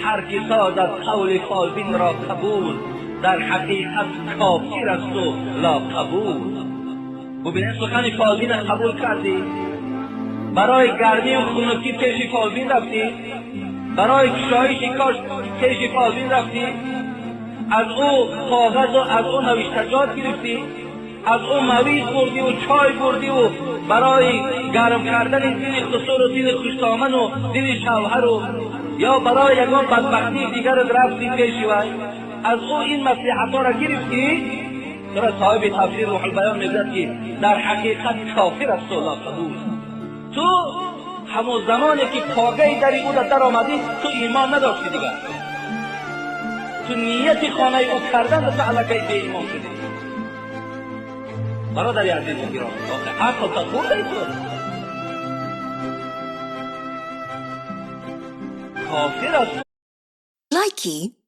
Ҳар ки созад қавли фолбин ро қабул, дар ҳақиқат кофир асту лоқабул. Бубинед, сухани фолбина қабул кардӣ, барои гармию хунукӣ пеши фолбин рафтӣ, барои кушоиши кор пеши фолбин рафтӣ, аз ӯ коғазу аз ӯ навиштаҷот гирифтӣ, аз ӯ мавиз бурдиву чой бурдиву барои гарм кардани дили хусуру дили хуштоману дили шавҳару ё барои ягон бадбахтии дигарат рафтӣ пеши вай, аз ӯ ин маслиҳатҳоро гирифтӣ. Тура соҳиби тафсир Рӯҳулбаён мегӯяд, ки дар ҳақиқат кофир асту лоқабул. Ту ҳамон замоне ки погаи дари ӯра даромадӣ, ту имон надоштӣ дигар. Ту нияти хонаи ӯ кардан, ту аллакай беимон шудӣ. Бародари азизу гиромӣ, ақл та хурдай, ту кофир аст. Likey.